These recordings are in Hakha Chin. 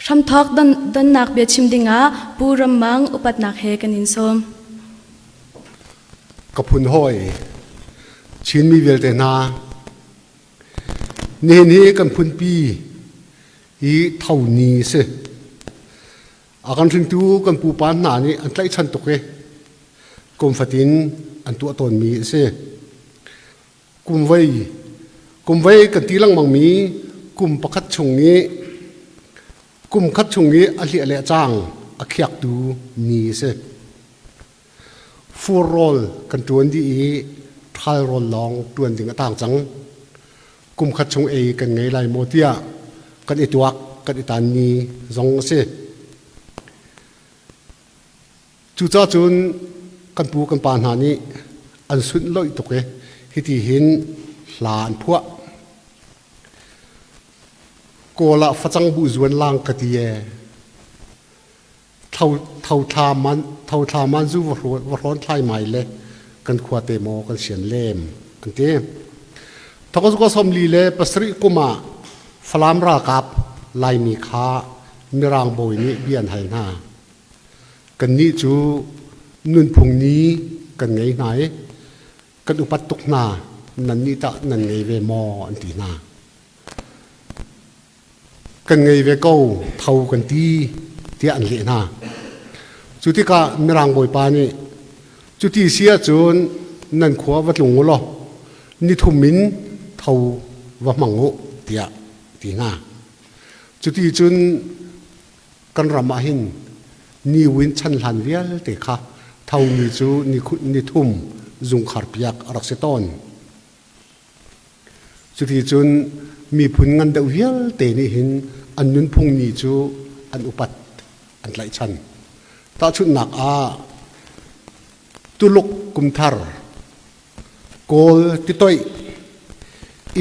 Hramthawk donnak biachim dingah Pu Ram Mang upatnak he kan in sawm. Ka phun hawi Chinmi vialte hna, nihin hi kan phunpi i tho ni a si. A kan hringtu kan pupa hna nih an tlaihchan tuk i kum fatin an tuah tawnmi a si. Kumvei kumvei kan ti lengmangmi kum pakhat chung i kum khat chung i a hliah le a cang a khiaktu ni a si. Fur rawl kan ṭuan dih i ṭhal rawl lawng ṭuan ding a tang cang. Kum khat chung ei kan ngei lai maw tiah kan i tuak kan i tan ni zong a si. Cucaah cun kan pu kan pa hna nih an sunhlawih tuk i hiti hin hla an phuah. Kawl ah facang bu zuan lang ka ti ee. Tho thla man zu va hrawn thlai mai le kan khua te maw kan sian lem an ti. Thokazukwa 47 kum ah Falam ralkap Laimi kha Mirang bawi nih bia an hal hna. Kannih cu nunphung ni kan ngei hna i kan upat tuk hna, nannih tah nan ngei ve maw an ti hna. Kan ngei ve ko, tho kan ti tiah an leh hna. Cu tikah Mirang bawipa nih cuti si ahcun nan khua va tlung u law nithum in tho va hmang u tiah ti hna. Cuti cun kan ram ah hin niwin chan hlan vialte kha tho ni cu nithum zungkhar piak a rak si tawn. Cuti cun miphun ngan deuh vialte nih hin an nunphung ni cu an upat, an tlaihchan. Tahchunhnak ah Tuluk kumthar, Kawl titoih,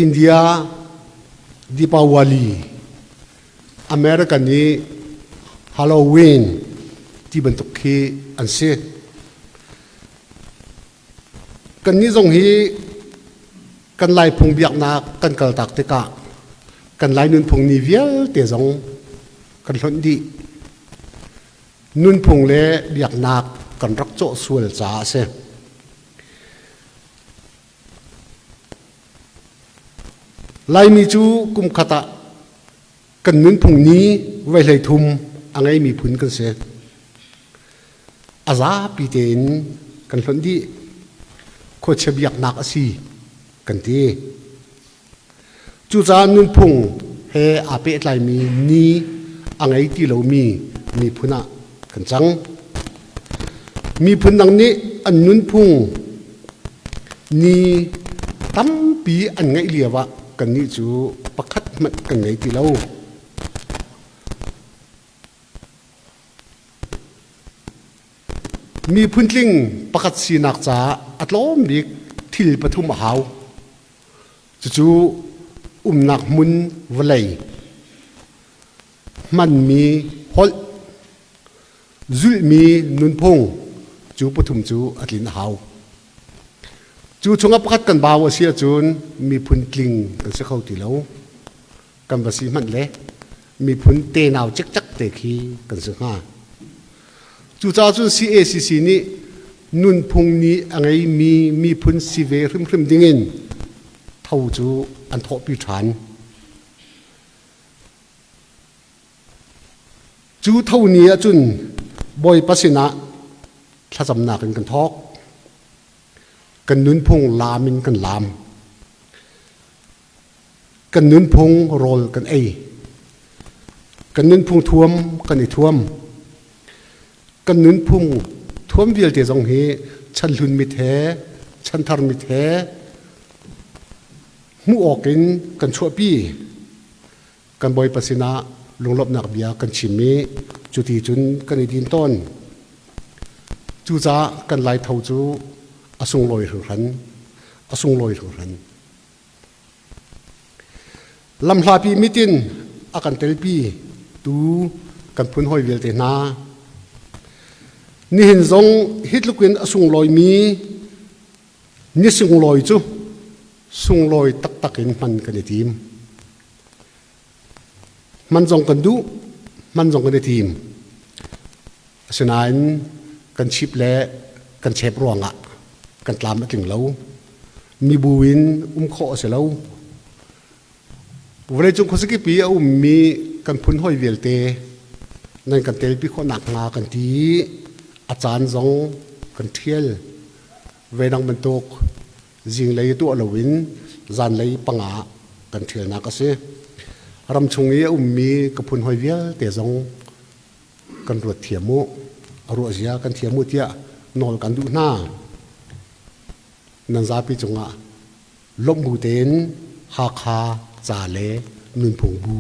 India Deepawali, American i Halloween ti bantuk khi an si. Kannih zong hi kan Lai phung biaknak kan kaltak tikah kan Lai nunphung ni vialte zong kan hlonh dih. Nunphung le biaknak kan rak cawh sual caah a si. Laimi cu kum khat ah kan nunphung ni voi 33 a ngeimi phun kan si. A zapi tein kan hlonh dih. Khuachia biaknak a si kan ti. Cucaah nunphung he aa pehtlaimi ni a ngei ti lomi miphun ah kan cang. Miphun dang nih an nunphung ni tampi an ngeih lio ah kannih cu pakhat hmanh kan ngei ti lo. Miphun tling pakhat sinak caah a tlawm bik thil pathum a hau. Cucu umnak hmun vawlei, hmanmi holh, zulhmi nunphung cu pathum cu a tlin a hau. Cu chungah pakhat kan bau a si ahcun miphun tling kan si kho ti lo. Kan va si hmanh le miphun tenau cikcek te khi kan si hnga. Cucaah cun CACC nih nunphung nih a ngeimi miphun si ve hrimhrim dingin tho cu an thawhpi ṭhan. Cu tho ni ahcun Bawipa sinah thlacamnak in kan thawk. Kan nunphung laam in kan laam. Kan nunphung rawl kan ei. Kan nunphung thuam kan i thuam. Kan nunphung thuam vialte zong hi chanhlun mit he chanthar mit he hmuh awk in kan chuahpi. Kan Bawipa sinah lunglawmhnak bia kan chim i cuti cun kan i din tawn. Cucaah kan Lai tho cu a sunglawi hringhran, a sunglawi hringhran. Lamhlapi mitin a kan telpi tu kan phun hawi vialte hna. Nihin zong hi tluk in a sunglawimi ni sunglawi cu sunglawi taktak in hman kan i tim. Hman zong kan duh, Hman zong kan i tim. Asinain kan chip le kan chep ruangah kan tlam a tling lo. Mibu in um khawh a si lo. Vawleicung khuazakip i a ummi kan phun hawi vialte nan kan telpi khawh nakhnga kan ti i a caan zong kan ṭhial. Voidang bantuk zinglei tuah loin zanlei panga kan ṭhialnak a si. Ramchung i a ummi ka phun hawi vialte zong kan ruat thiam u, a ruah zia kan thiam u tiah nawl kan duh hna. Nan zapi cungah lawmh bu tein Hakha ca le nunphung bu